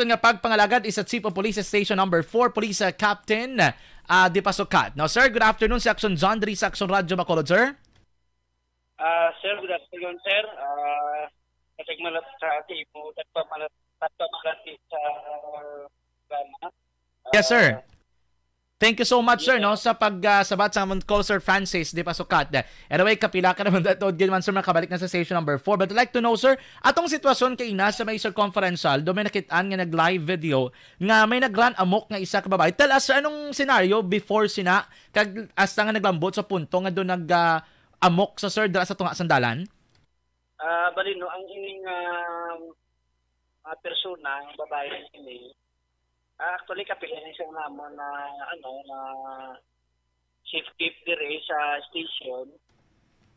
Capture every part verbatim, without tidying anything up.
nga pagpangalagad is sa Chief of Police Station Number four, Police, uh, Captain, uh, Dipasukat. Now, sir, good afternoon. Si Action John diri sa Action Radyo Bacolod, sir. Ah, sir, good afternoon, sir. Ah, katag malat sa ati mo, tagpamalat, tagpamalat sa programa. Yes, sir. Thank you so much, sir, no, sa pagsabat sa amon call, Sir Francis Dipasukat. Anyway, kapila ka naman tuod gid man, sir, makabalik na sa station number four. But I'd like to know, sir, atong sitwasyon kay ina sa may Circumferential, do may nakit-an nga nag-live video nga may nag-run amok nga isa ka babae. Tell us, sir, anong senaryo before sina, kag hasta nga naglambot sa punto nga do nag, ah, amok sa, sir, dira sa tunga sang dalan? Ah, bali, no, ang ining, ah, ah, persona, ang babae ini, ah, actually, kapila ni siya namon na, ano, na safe keep dire sa station.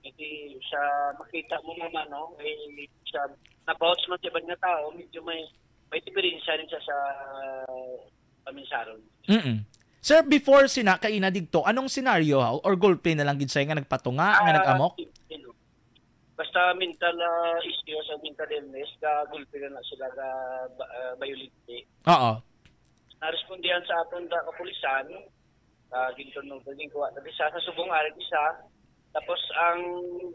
Hindi siya makita mo naman, no? Eh, siya, na-vouch man sa iban nga tao, medyo may, may diferensya rin siya sa paminsaron. Mm. Sir, before sina kaina digto, anong senaryo, ha? Or gulpe na lang gid siya nga nagpatunga, nga Ah, nag-amok? you know, basta mental, ah, issues o mental illness, ka gulpi na na sila ka ba- ah, violent. Oo. Narespondihan sa aton da kapulisan, ah, gintunog na ginkuha na isa sa subong arit isa. Tapos ang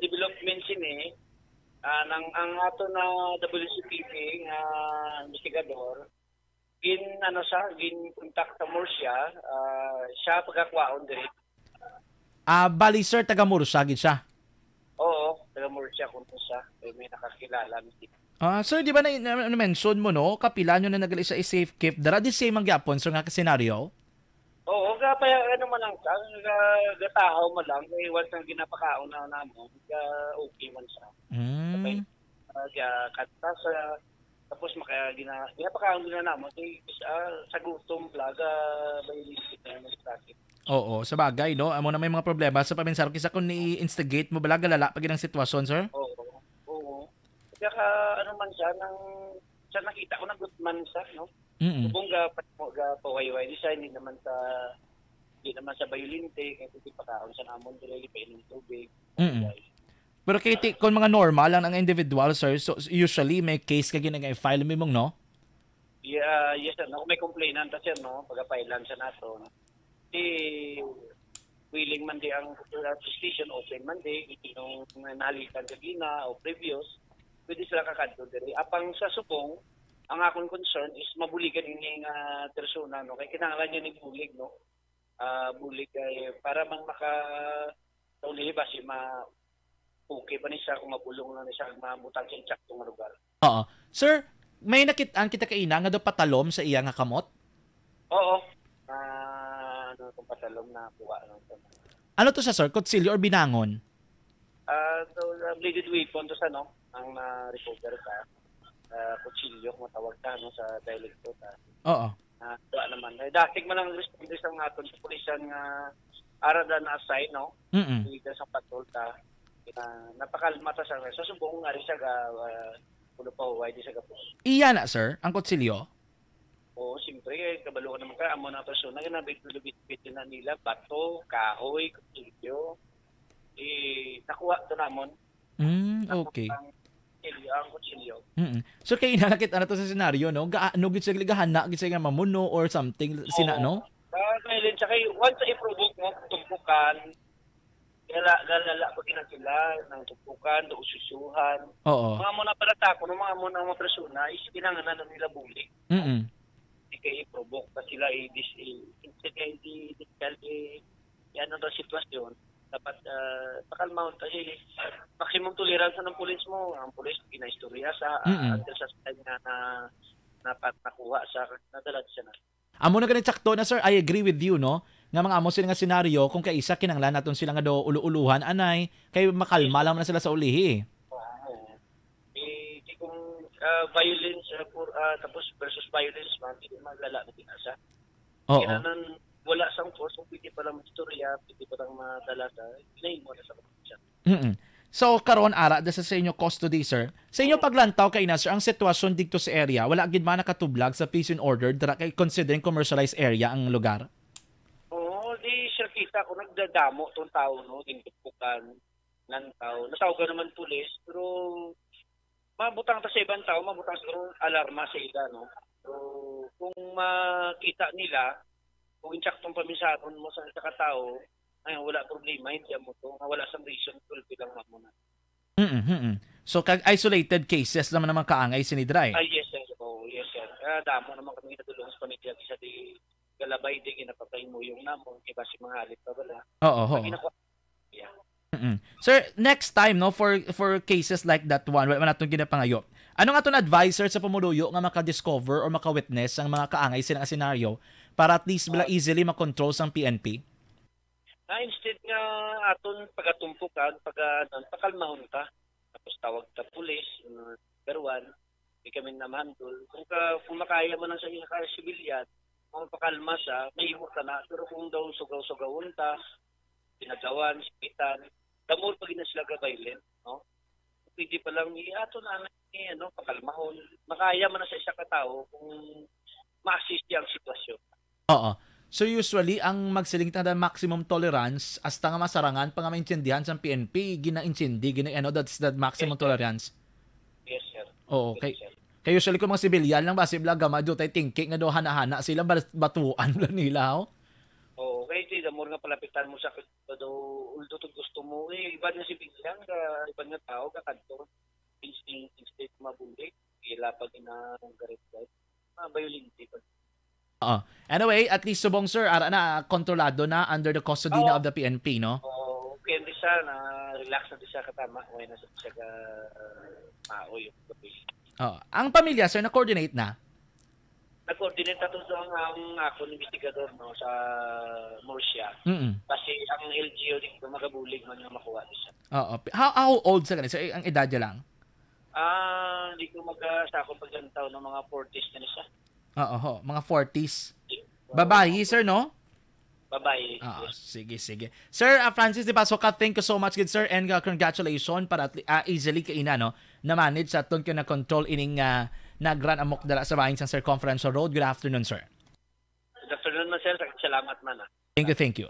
development sini, ah, nang ang ato na W C P D nga investigador, gin ano sa gin contact sa Murcia, ah, siya pagkakwaon diri. Ah, bali, sir, taga Murcia gid siya. Oo, taga Murcia kung siya. May, may nakakilala. Ah, sir, di ba na, na, na-mention mo, no? Kapila nyo na nagali sa safe keep. Dara di same ang gyapon, sir, nga senaryo? Oo, ga pa ano man lang ka, ga, gatahaw man lang, kay once ang ginapakaon na namo, ga okay man siya. Mm. Uh, ga kanta sa tapos maka gina, ginapakaon din na namo kay ah, sa gutom bala ga may lisip na yung sakit. Oo, sa bagay, no? Amo na may mga problema sa paminsaro. Kisa kung ni-instigate mo bala, galala pa gid ang sitwasyon, sir? Oo. Oo. Kaya ka, ano man siya, nang sa nakita ko na good man siya, no? Mm. Kung ga, ga pawayway di siya, hindi naman sa hindi naman sa bayulente, kaya hindi pakaon sa namon dili painom tubig. Mm. Pero kay ti- kung mga normal lang ang individual, sir, so usually may case ka ginag-file mo mong, no? Yeah, yes sir, no? May complainant ta sir, no? Pagapailan sa nato, no? Di willing man di ang uh, station open man di, nung nalitan ka gina o previous, pwede sila kakadto diri. Apang sa subong, ang akong concern is mabuligan ini nga persona, no? Kay kinahanglan niya ni bulig, no? Ah, bulig kay para man maka sa ulihi ba si ma okay pa ni siya kung mabulong lang ni siya mabutang sa insakto nga lugar. Oo. Sir, may nakit-an kita kaina nga daw patalom sa iya nga kamot? Oo. Ah, ano kung patalom na kuha lang sa Ano to siya, sir? Kutsilyo or binangon? Ah, so, uh, bladed weapon to sa no, ang na-recover ka. Uh, kutsilyo kung matawag ka no sa dialect ko ta. Oo. Ah, wala naman. Eh, dasig man ang response sa aton sa pulisan nga ara na na-assign, no? Mm. Dito sa patrol ta. Uh, napakalma ta sa sa subong nga rin siya ga uh, pulo pa huway di sa gapos. Iya na, sir, ang kutsilyo? Oo, siyempre, eh, kabalo ka naman ka, amo na persona nga nabit-bit na nila, bato, kahoy, kutsilyo. Eh, nakuha to namon. Mm, okay. Ang kutsilyo, ang kutsilyo. Mm. So kay inanakit ano to sa senaryo, no? Ga no gid sila gahana gid sila nga mamuno or something sina, no? Ah, kaya din siya kay once i-provoke mo, tumpukan, gala, galala pa gina sila, nang tumpukan, do ususuhan. Oo. Mga mo na para ta, kung mga mo na mga persona, is kinahanglan na nila bulig. Mm. Di kay i-provoke pa sila, i-dis, i-, i-, i-, i-, i-, ano daw sitwasyon, dapat uh, pakalmahon kasi maximum tolerance ng pulis mo, ang pulis ginaistorya sa Mm-mm. Until sa time nga na napat nakuha sa nadala siya na. Amo na gani sakto na, sir, I agree with you, no, nga mga amo sila nga senaryo, kung kaisa kinanglan naton sila nga do ulo-uluhan anay, kay makalma lang na sila sa ulihi. Oo. Eh, di kung ah, violence ah, for, ah, tapos versus violence man, di man lala na pinasa. Oo. Kailangan wala sang force, kung pwede pa lang istorya, pwede pa lang madala sa, nahimo na sa siya. Mm. So karon ara da sa, sa inyo custody, sir. Sa inyo paglantaw kay na, sir, ang sitwasyon dito sa area, wala gid man nakatublag sa peace and order dira kay considering commercialized area ang lugar. Oo, di siya kita ko nagdadamo tong tao no, gintupukan ng tao. Natawag naman pulis, pero mabutang ta sa ibang tao, mabutang siguro alarma sa ila, no? So, kung makita nila, kung insaktong paminsaron mo sa isa ka tawo, ay, wala problema, hindi mo to, nga wala sang reason, gulpi lang mo na. Mm, mm. So, kag isolated cases lang naman kaangay sini dira. Ah, yes, sir. Oh, yes, sir. Ah, damo naman kami natulungan sa pamilya sa di galabay di ginapatay mo yung namon, di ba, si mga halip pa wala. Oo, oo. Ang ginako-, yeah. Mm-mm. Sir, next time, no, for for cases like that one, wala man naton ginapangayo. Ano nga aton advice, sir, sa pumuluyo nga maka-discover or maka-witness ang mga kaangay sila nga senaryo para at least bala Ah. easily makontrol sang P N P? Na instead nga aton pagatumpukan, paga-, ano, pakalmahon ta. Tapos tawag ta pulis, uh, number one, di kami na ma-handle. Kung ka, kung makaya mo lang sa iya ka sibilyan, kung pakalma sa, mahimo ka na. Pero kung daw sugaw-sugawon ta, pinagawan, sipitan, the more pa gina sila ka-violent, no? Pwede pa lang, i-ato na, ano, eh, ano, pakalmahon. Makaya man na sa isa ka tawo kung ma-assist niya ang sitwasyon. Oo. So, usually, ang magsiling ta nga maximum tolerance, hasta nga masarangan pa nga maintindihan sa P N P, ginaintindi, gina-, ano, that's the maximum Yes, sir. Tolerance. Yes, sir. Oo, Yes, kay, sir. kay usually kung mga sibilyan lang, basi bala gamay daw tay tingki nga daw hana-hana sila, bas-, batuan lang nila, oh. Oo, kay di, the more nga palapitan mo sa, although, although to gusto mo, eh, iban nga sibilyan, ka, iban nga tao, kakadto, instead, instead mabulig, ila pa ginagarit-garit. Ah, violente pa. Oo. Anyway, at least subong, sir, ara na, kontrolado na, under the custody na Oo. of the P N P, no? Oo, okay, di siya, na-relax na di siya katama, okay na siya ka, ah, maoy yung gabi. Oo. Ang pamilya, sir, na-coordinate na? Nag-coordinate na to sa ang, ang akon investigador, no, sa Murcia. Mm. Kasi ang L G U dito, magabulig man nga makuha di siya. Oo. How, how old sa kanila, sir? Ang edad niya lang? Ah, di ko mag-, ah, sa akong paglantaw ng mga forties na siya. Oo, ho, mga forties. Di-, Babayi, oo. sir, no? Babayi, Ah, yes. sige, sige. Sir, ah, Francis de Pasoca, thank you so much, good sir, and, ah, congratulations para at le-, ah, easily kaina, no? Na-manage sa aton kay na-control ining, ah, nag-run amok dala sa bahin sang Circumferential Road. Good afternoon, sir. Good afternoon, man, sir. Salamat man, ah. Thank you, thank you.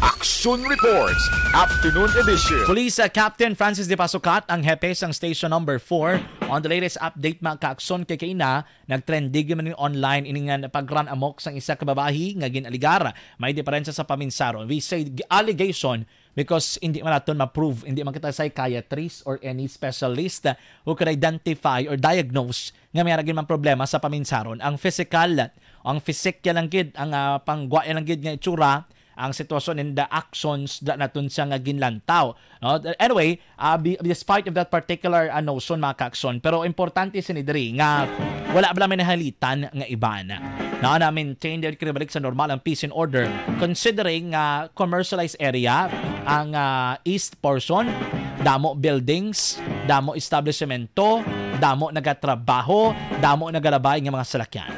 Action Reports, Afternoon Edition. Police, uh, Captain Francis de Pasukat ang hepe sang Station Number Four. On the latest update, mga ka-aksyon, kay kaina, nagtrending man ni online ini nga pag-run amok sang isa ka babayi nga gin-aligar may diperensya sa paminsaron. We say allegation because hindi man naton ma-prove, hindi man kita psychiatrist or any specialist who could identify or diagnose nga may ara gid man problema sa paminsaron. Ang physical, ang physique ya lang gid, ang, ah, panggwa ya lang gid nga itsura, ang sitwasyon and the actions da naton siya nga ginlantaw, no? Anyway, ah, be-, despite of that particular, ah, notion, mga ka-aksyon, pero importante sini diri nga wala bala may nahalitan nga iban. Na, na-maintain dayon kini balik sa normal ang peace and order, considering nga commercialized area ang, ah, east portion, damo buildings, damo establishmento, damo nagatrabaho, damo nagalabay nga mga salakyan.